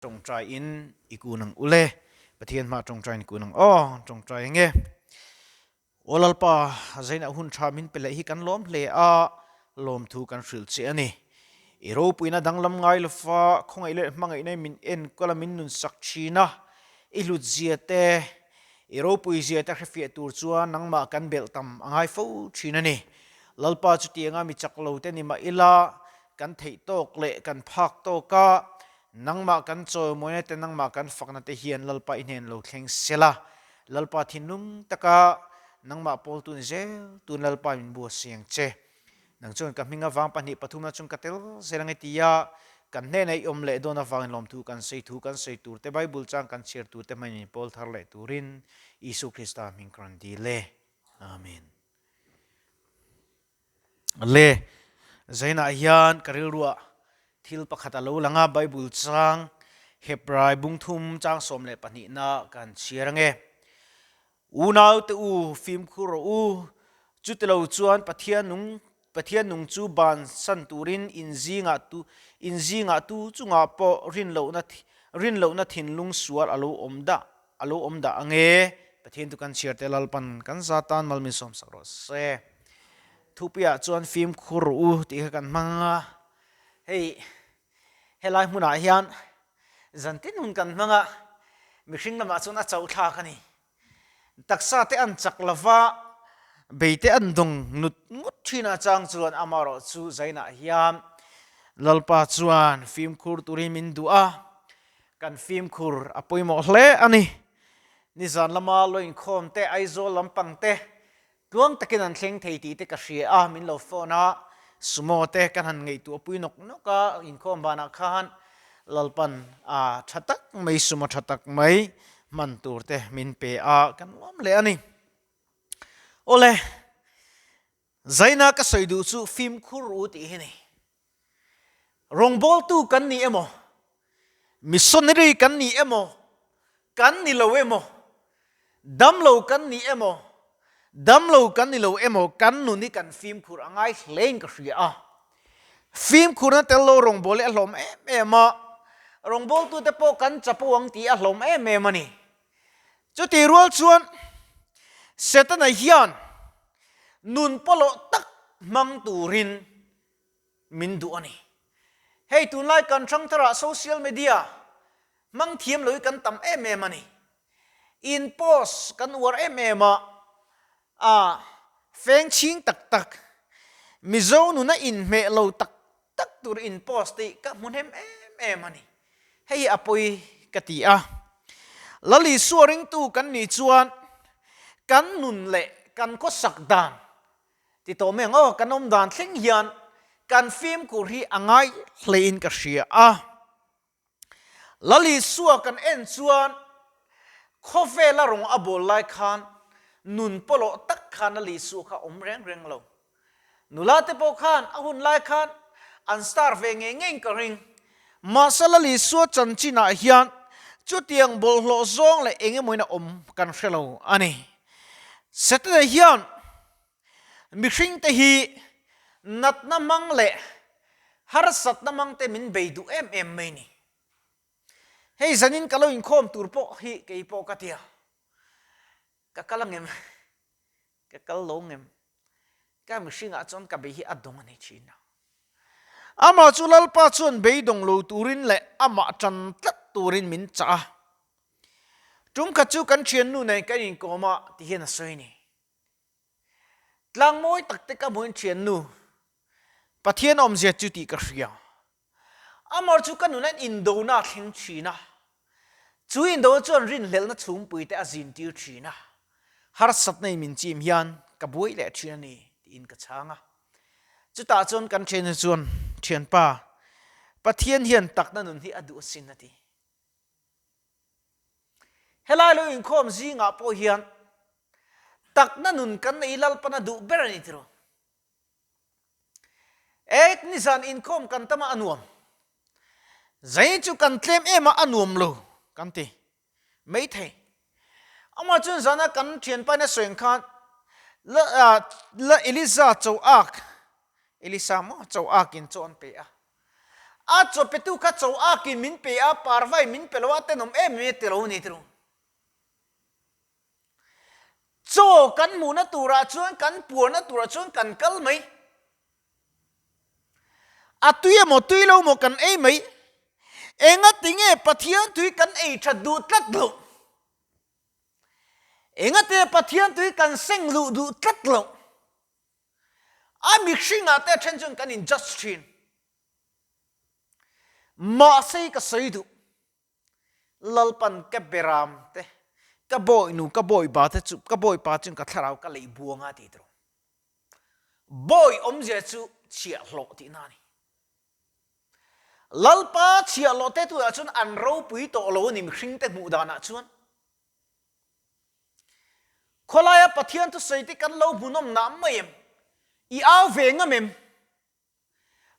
Tawngtai in i kun ang ule. Pathian hmah tawngtai in i kun ang aw. Tawngtai enge. Aw Lalpa, zainah hun tha min pe leh hi kan lawm hle a, lawmthu kan hrilh che a ni. I ropuina danglam ngai lova khawngaih leh hmangaihna in min enkawl a min nun sak thin a, i hlut zia te, i ropui zia te hrefiah tur chuan nangmah kan belh tam a ngai fo thin a ni. Lalpa chutianga mi chak lo te ni mah ila, kan theih tawk leh kan phak tawk a, Nangmah kan chawimawina te nangmah kan fakna te hian Lalpa i hnen lo thleng sela, Lalpa thinlung taka nangmah pawl tun zel tun Lalpa min bua siang che. Nang chuan ka hming avang pahnih pathumna chung ka tel zel ang i ti a, kan hnenah i awm leh dawn avangin lawmthu kan sawi thu kan sawi tur te Bible chang kan chhiar tur te hmangin min pawl thar leh turin Isu Krista hming ka rawn dil e. Amen. Le, zainah hian ka rilruah thil pakhat a lo lang a, Bible chang Hebrai bungthum chang 12 na kan chhiar ange. Unau te u, fimkhur rawh u, chutilo chuan Pathian nung Pathian nung chu ban san turin in zingah tu in zingah tu chungah pawh rinlohna rinlohna thinlung sual a lo awm dah a lo awm dah ange. Pathian tu kan chhiar te Lalpan kan za tan mal min sawm sak rawh se. Thupuiah chuan fimkhur rawh u tih kha kan hmang a, hei helai hmunah hian zantin hun kan hmang a, mihring lamah chuan a chauh thlak a ni. Taksa te an chak lova, bei te an dawng nut ngut thin a chang chuan amaherawh chu zainah hian Lalpa chuan fimkhur turin min duh a, kan fimkhur a pawimawh hle a ni. Nizan lama lo inkhawm te, Aizawl lampang te Tluang takin an thleng thei tih te ka hria a, min lo phone a, sumo te kan han ngaihtuah pui nawk nawk a, inkhawm banah khan Lalpan a tha tak mai sumo tha tak mai hman tur te min pe a, kan lawm leh a ni. Awle, Zaina ka sawi duh chu fimkhur u tih hi ni. Rawngbawltu kan ni emaw, missionary kan ni emaw, kan ni lo emaw, damlo kan ni emaw, damlo kan ni lo emaw, kan nun hi kan fimkhur a ngai hlein ka hria a. Fimkhurna tel lo rawngbâwl hi a hlawm em em a, rawngbawltute pawh kan chapo ang tih a hlawm em em a ni. Chutih rual chuan Setana hian nun pawlawh tak hmang turin min duh a ni. Hei tunlai kan hrangtharah social media hmang thiam lo hi kan tam em em a ni. In post kan uar em em a, a feng chhing tak tak, Mizo nuna inhmeh lo tak tak tur in post tih ka hmu hnem em em a ni. Hei hi a pawi ka ti a. Lal Isua ringtu kan nih chuan kan nun leh kan khawsak dan Ti tawh mai ang aw, kan awm dan thleng hian kan fimkhur hi a ngai hlein ka hria a. Lal Isua kan en chuan khawvela rawng a bawl lai khan nun pawlawh tak khan Lal Isua kha awm reng reng lo. Nula te pawh khan a hun lai khan an star ve ngei ngeiin ka ring. Mahse Lal Isua chanchinah hian chutiang bawlhhlawh zawng leh eng emawin a awm kan hre lo a ni. Setana hian mihringte hi natna hmang leh harsatna hmangte min bei duh em em mai ni. Hei zanin ka lo inkhawm tur pawh hi kei pawh ka tia, ka kal angem, ka kal lo ngem, ka mihringah chuan ka bei hi a dawng a ni thin a. Amah chu Lalpa chuan beidawng lo turin leh amah tan tlat turin min chah a. Tum khat chu kan thiannu nen kan inkawm a ti hian a sawi a ni. Tlang mawi tak te ka hmuhin thiannu, Pathian awmzia chu tih ka hria. Amar chu ka nun an indona a thleng thin a, chu indona chuan rinhlelhna chhungpui te a zintir thin a, harsatna in min chim hian ka buai leh thin a ni tiin ka chhang a. Chutah chuan kan thiannu chuan, Thianpa, Pathian hian takna nun hi a duh asin a ti. Helai lo inkhawm zingah pawh hian takna nun kan nei Lalpan a duh ber a ni tiraw? Ek nizan inkhawm kan tam a a nuam. Zei chu kan tlem em a a nuam lo kan ti maithei. Amah chuan zana kan thianpa in a sawi ang khan la la Eliza cho ak Elisa maw cho akin chaw an pe a. A chaw petu kha chaw akin min pe a, parvai min pe lo a, tenawm em em e ti lo a ni tiro. Chaw kan hmuhna turah chuan, kan puarna turah chuan kan kal mai. A tui emaw tui lo maw kan ei mai. Engatinge Pathian tui kan ei that duh tlat loh? Engatinge Pathian tui kan seng luh duh tlat loh? A mihringah te a then chuan kan in judge thin. Mahse ka sawi duh. Lalpan ka beram te, ka bawihnu, ka bawipa te chu, ka bawipa chuan ka thlarau ka lei buang a ti tawh. Bawi awmzia chu chhiahhlawh tihna a ni. Lalpa chhiahhlawh te tunah chuan an ropui tawh lo a ni mihring te hmuh danah chuan. Khawlaia Pathian thusawi te kan lo hmuhnawm nah mai em? I au ve ngam em?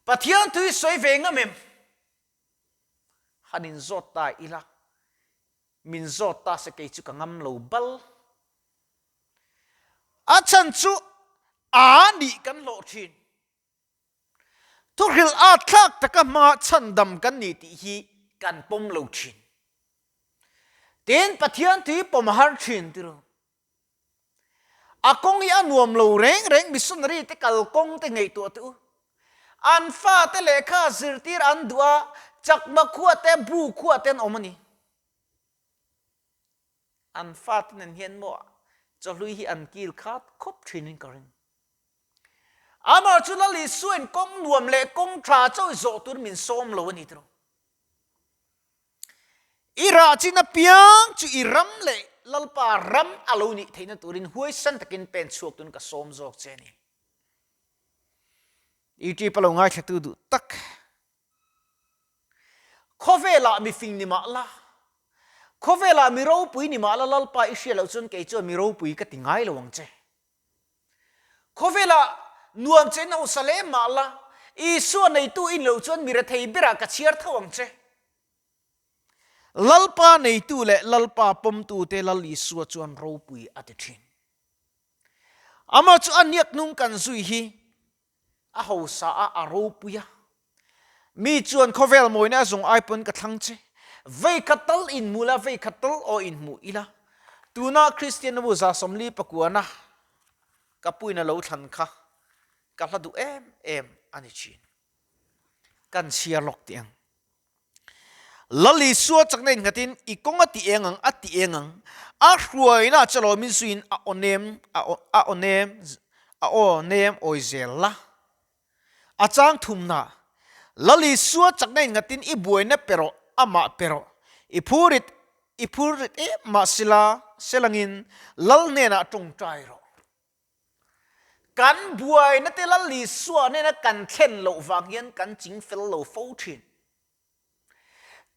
Pathian thu i sawi ve ngam em? Han inzawt ta ila, min zawt ta se kei chu ka ngam lo bal. A chhan chu a nih kan hlawh thin. Thuhrilh at thlak taka hmanga chhandam kan ni tih hi kan pawm lo thin. Tin, Pathian tui pawm a har thin tiro. A kawng hi a nuam lo reng reng missionary te kal kawng te ngaihtuah teh u. An fate lehkha zirtir an duh a, chakma khua te bu khua te an awm a ni. An fate nen hian maw chawhlui hi an kil khat khawp thin in ka ring. Amah chu Lal Isuain kawng nuam leh kawng tha chauh zawh tur min sawm lo a ni tiraw. I rah chin apiang chu i ram leh Lalpa ram a lo nih theihna turin huaisan takin pen chhuak tun ka sawm zawk che a ni. YouTube a lo ngaithlatu duh tak. Khawvelah mi fing ni mah la, khawvelah mi ropui ni mah la Lalpa i hriat loh chuan kei chuan mi ropui ka ti ngai lo ang che. Khawvelah nuam che in hausa hle mah la, Isua neitu i ni loh chuan mi rethei berah ka chhiar tho ang che. Lalpa neitu leh Lalpa pawmtute Lal Isua chuan ropui a ti thin. Amah chu a hniak hnung kan zui hi a hausa a, a ropui a. Mi chuan khawvel mawina a zawng ai pawn ka thlang che. Vei khat tal inhmu la, vei khat tal aw inhmu ila. Tuna Kristian bu 49 na ka puina lo thlan kha ka hla duh em em a ni thin. Kan chhiar lawk teh ang. Lal Isua chakna innghatin i kawng a ti eng ang, a ti eng ang. A hruaina che lawmin suiin a aw nem, a aw nem, a aw nem awi zel la. A chang thumna, Lal Isua chakna innghatin i buaina pe rawh, amah pe rawh. I phurit, i phurit em mah sila, selangin Lal hnenah tawngtai rawh. Kan buaina te Lal Isua hnena kan thlen loh vang hian kan ching fel lo fo thin.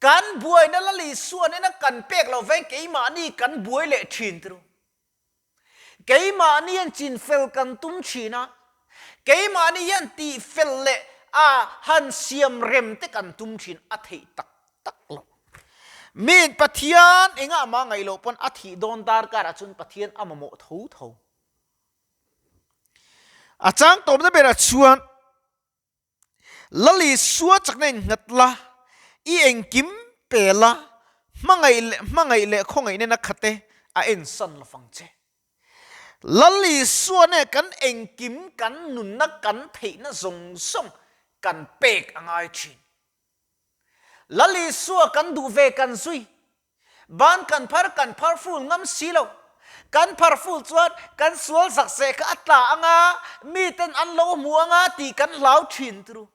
Kan buaina Lal Isua hnena kan pek loh vang keimahni kan buai leh thin tiro. Keimahni hian chin fel kan tum thin a, keimahni hian tih fel leh a han siam rem te kan tum thin a theih tak tak lo. Miin Pathian engah mah ngaih loh pawn a thih dawn darkarah chuan Pathian a mamawh tho tho. A chang tawpna berah chuan Lal Isua chakna innghat la, i engkim pe la, hmangaih leh hmangaih leh khawngaih nena khat e a ensan lo fang che. Lal Isua nen kan engkim kan nunna kan theihna zawng zawng kan pek a ngai thin. Lal Isua kan duh ve kan zui. Ban kan phar kan phar ful ngam si lo. Kan phar ful chuan kan sual zak seh kha a tla anga miten an lo hmu anga tih kan hlau thin turu.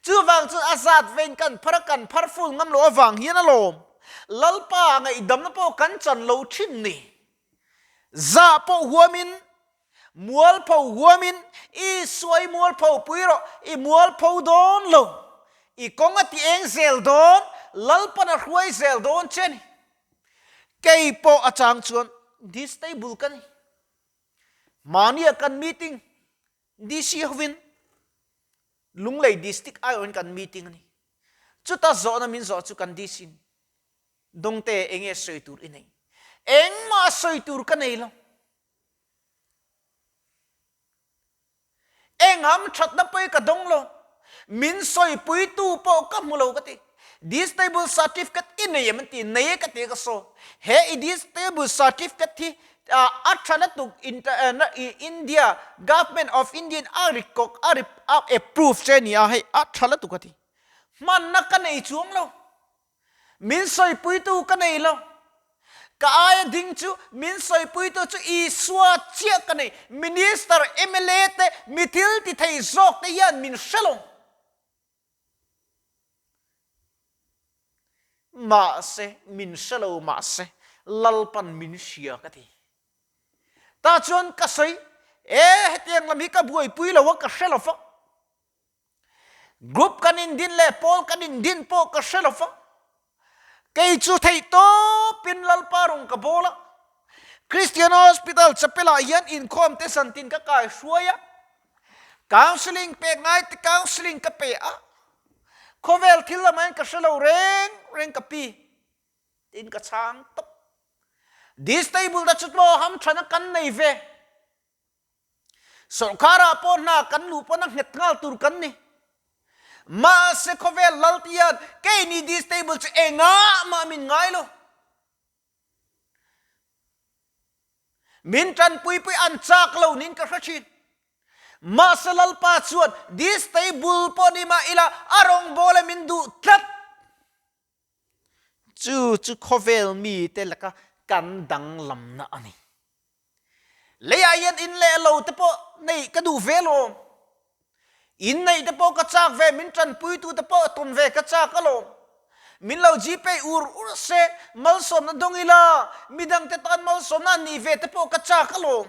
Chuvang chuan a zat vein kan phar a kan phar ful ngam loh avang hian alawm Lalpa ngaihdamna pawh kan chan lo thin ni. Zah pawh huamin Mualpho huamin Isua i mualpho pui rawh, i mualpho dawn lo. I kawng a ti eng zel dawn, Lalpan a hruai zel dawn che a ni. Kei pawh a chang chuan distable ka ni. Mahnia kan meeting DC hovin Lunglei District aiawhin kan meeting a ni. Chuta zawhna min zawh chu kan DC in Dawngte enge sawi tur i nei? Engmah sawi tur ka nei lo. Eng ham thatna pawh i ka dawng lo. Min sawipuitu pawh ka hmu lo ka ti. Disable certificate i nei em an ti, nei e ka ti ka saw. He i disable certificate hi a tha lutuk India government of India in a record a approve che a ni a, hei a tha lutuk a ti. Hmanna ka nei chuang lo. Min sawipuitu ka nei lo. Ka aia ding chu min sawipuitu chu Isua chiah ka nei. Minister, mla te, mi thil ti thei zawk te hian min hre lo. Mahse, min hre lo mahse, Lalpan min hria ka ti. Tah chuan ka sawi, E, hetiang lam hi ka buaipui lo a, ka hre lo va. Group kan indin leh pawl kan indin pawh ka hre lo va. Kei chu theih tawpin Lalpa rawng ka bawl a. Christian Hospital Chapel ah hian inkhawm te zantin ka kai hruai a. Counselling pek ngai te counselling ka pe a. Khawvel thil lamah hian ka hre lo reng reng ka pi tiin ka chhang tawp. Distable te chu tlaw hamthana kan nei ve. Sawrkharah pawh hna kan luh pawn a nghet nghal tur kan ni. Mahse khawvel lal ti hian keini distable chu engah mah min ngai lo. Min tanpui pui an chak lo niin ka hre thin. Mahse Lalpa chuan distable pawh ni mah ila a rawngbawla min duh tlat. Chu chu khawvel mite laka kan danglamna a ni. Leiah hian in leh lo te pawh neih ka duh ve alawm. In neih te pawh ka chak ve, min tanpuitu te pawh tawn ve ka chak alawm. Min lo gpay ur ur se, malsawmna dawng ila, midangte tan malsawmna an nih ve te pawh ka chak alawm.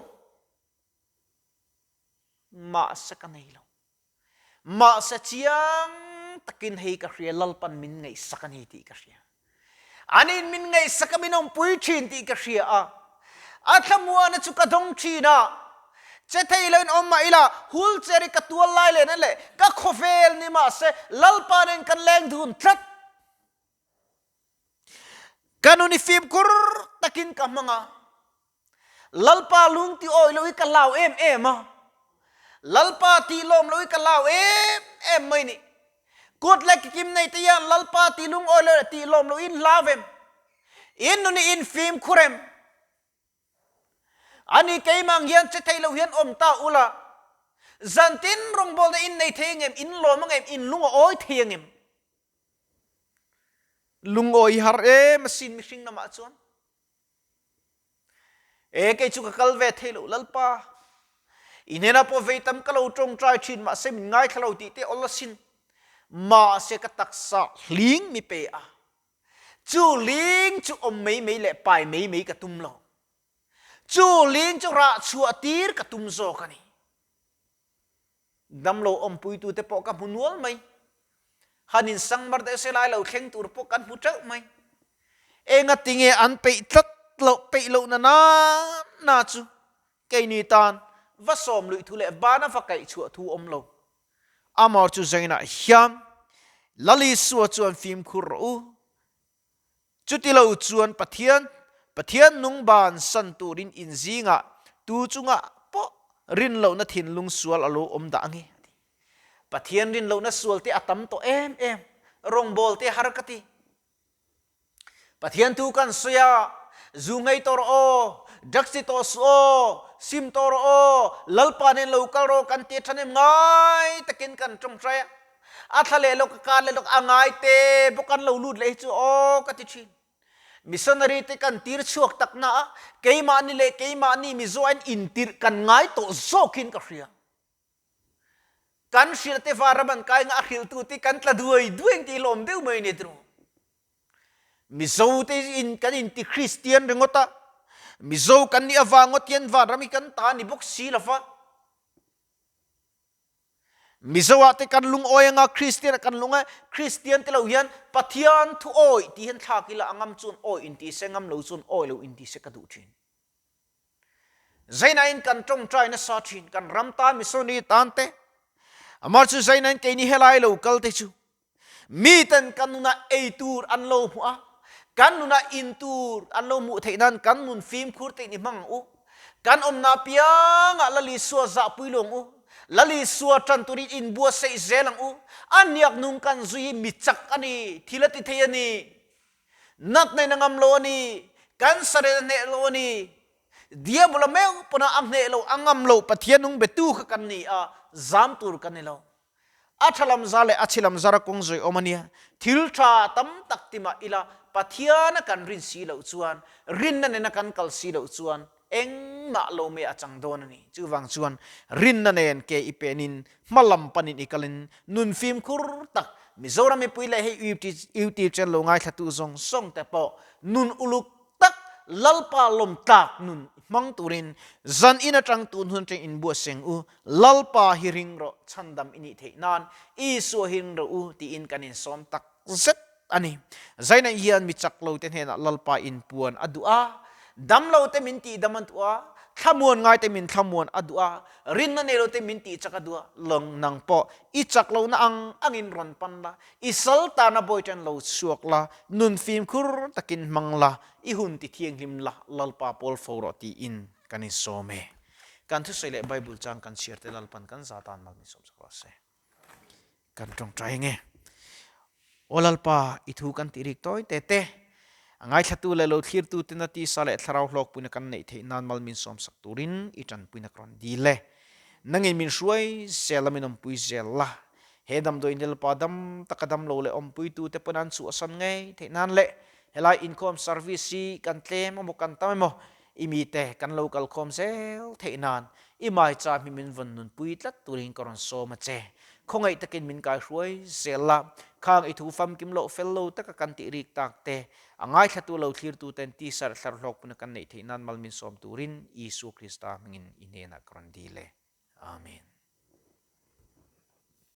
Mahse ka nei lo. Mahse chiang takin hei ka hria Lalpan min ngaihsak a ni tih ka hria. Anin min ngaihsak a min awmpui thin tih ka hria a. A thlamuana chu ka dawng thin a. Che thei loin awm mah ila wheelchair i ka tual lai leh na leh ka khawvel ni mahse Lalpa nen kan leng dun tlat. Ka nun i fimkhur takin ka hmang a. Lalpa lung ti awi lo hi ka hlau em em a, Lalpa tih lawm lo hi ka hlau em em mai ni. Kut leh kikim nei te hian Lalpa tih lung awi lo leh tih lawm lo in hlau em? In nun hi in fimkhur em? Ani keimah ang hian che thei lo hian awm ta ula, zantin rawngbawlna in nei thei angem, in lawm angem, in lung a awi thei angem? Lungawi har em asin mihring lamah chuan. E kei chu ka kal ve thei lo Lalpa. I hnenah pawh vei tam ka lo tawngtai thin mahse min ngaithla lo tih te awl asin. Mahse ka taksa hling mi pe a. Chu hling chu awm mai mai leh pai mai mai ka tum lo. Chu hling chu rah chhuah tir ka tum zawk a ni. Damlo awmpuitute pawh ka hmu nual mai. Han insangmar deuh se lai lo thleng tur pawh kan hmu teuh mai. Engati nge an peih tlat loh peih loh na na na chu keini tan va sawm luih thu leh bana va kaih chhuah thu awm lo. Amor chu zainah hian Lalisua chuan fimkhur rawh u. Chuti lo chuan Pathian, Pathian nung ban san turin in zingah tu chungah pawh rinlohna thinlung sual a lo awm dah ange, a ti. Pathian rinlohna sual te a tam tawh em em, rawngbâwl te har ka ti. Pathian thu kan sawi a, zu ngei tawh rawh aw, drugs ti tawh suh aw, sim tawh rawh aw, Lalpa nen lo kal rawh kan ti a ṭhahnem ngai takin kan ṭawngṭai a. A thla leh lawk, a kar leh lawk, a ngai te bawk an lo lut leh hi chu aw ka ti thin. Missionary te kan tir chhuak tak na a, keimahni leh keimahni Mizo a in intirh kan ngai tawh zawkin ka hria. Kan hrilh te vanram an kai nga a hrilhtu te kan tla duai duai ang tih hlawm deuh mai a ni tiraw. Mizo te in kan inti Kristian ringawt a, Mizo kan nih avang ngawt hian vanram hi kan ta a ni bawk si lova. Mizo ah te kan lungawi anga Kristian ah kan lungai, Kristian te lo hian Pathian thu awi tih hian thlak ila a ngam chuan awi inti se ngam lo chuan awi lo inti se ka duh thin. Zaina in kan tawngtai nasa thin kan ram tan missionary tan te amar chu zaina in keini helai lo kal te chu Miten kan nunah ei tur an lo hmuh a, kan nunah in tur an lo hmuh theih nan kan nun fimkhur tein i hmang ang u. Kan awmna piangah Lal Isua zahpui lo ang u. Lal Isua tan turin inbuatsaih zel ang u. A hniak nung kan zui hi mi chak a ni, thil a ti thei a ni. Natna in a ngam lo a ni, cancer in a hneh lo a ni. Diabol a meuh pawn a hneh lo, a ngam lo, Pathian nung betu kha kan ni a, zam tur kan ni lo. A tha lam zar leh a chhe lam zara kawng zawi awm a nia. Thil tha tam tak ti mah ila, Pathiana kan rin si loh chuan, rinna nena kan kal si loh chuan engmah lo mai a chang dawn a ni. Chuvang chuan rinna nen ke i penin hma lam panin i kalin nun fimkhur tak Mizoram mipui leh hei YouTube channel lo ngaithlatu zawng zawng te pawh nun uluk tak Lalpa lawm tlak nun hmang turin zan in atang tun hun atang in buatseng u, Lalpa hi ring rawh chhandam i nih theih nan Isua hi ring rawh u tiin kan insawm tak zet a ni. Zaina hian mi chak lo te hnenah Lalpa inpuan a duh a, dam lo te min tih dam a duh a, thlamuan ngai te min thlamuan a duh a, rinna nei lo te min tih chak a duh a, lawng nang pawh i chak lohna ang angin rawn pan la, I sal tana bawiṭan lo chhuak la, nun fimkhur takin hmang la, i hun ti thianghlim la, Lalpa pawl fo rawh tiin kan insawm e. Kan thusawi leh Bible chang kan chhiar te Lalpan kan za tan mal min sawm sak rawh se. Kan tawngtai nge. Aw Lalpa, i thu kan tih rik tawi te te. A ngaithlatu leh lo thlirtu tena tisa leh thlarau hlawkpuina kan neih theih nan mal min sawm sak turin i tanpuina ka rawn dil e. Nangin min hruai zel a min awmpui zel la, He damdawi Lalpa dam taka dam lo leh awmpuitute pawn an chhuahsan ngei theih nan leh helai inkhawm service hi kan tlem emaw kan tam emaw i mite kan lo kalkhawm zel theih nan i maicham hi min vawn nunpui tlat turin ka rawn sawm a che. Khawngaih takin min kaihruai zel la, khang i thu famkim loh fel lo taka kan tih rik tak te a ngaithlatu lo thlirtuten tisarh thlar hlawkpuna kan neih theih nan mal min sawm turin Isua Krista hmingin i hnenah ka rawn dil e. Amen.